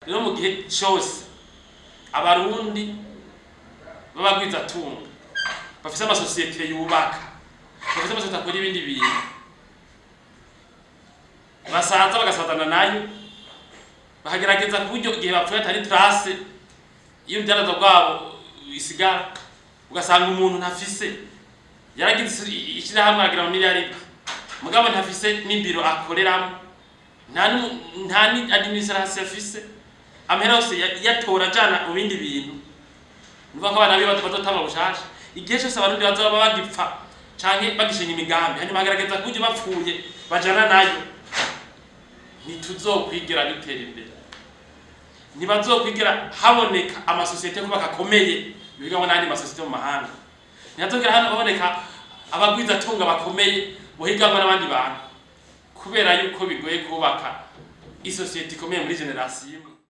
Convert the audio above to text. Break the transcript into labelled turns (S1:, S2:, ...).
S1: Rero mu gihe cyose Abarundi b'abagwizatunga bafise amasosiyete yubaka, bafise amasosiyete akora ibindi bintu, basaza bagasazana nayo, bakagerageza ku buryo igihe bapfuye atari trace y'urudandaza rwabo isigara, ugasanga umuntu ntafise, yaragize ishyirahamwe aragira mu miliyaridi, mugabo ntafise n'ibiro akoreramo, nta ni administration afise, amahera yose yatora ajana mu bindi bintu. Nuvuga ko abana biwe bazotanga bushasha. Igihe cyose Abarundi bazoba bagipfa canke bagishinga imigambi, hanyuma bagerageza ku buryo bapfuye bajana nayo, ntituzokwigira dutera imbere, ntibazokwigira haboneka amasosiyete kubaka akomeye bigamwo n'ayandi masosiyete mu mahanga, ntihazogera hano haboneka abagwizatunga bakomeye bohiganwa n'abandi bantu, kubera yuko bigoye kubaka isosiyete ikomeye muri génération imwe.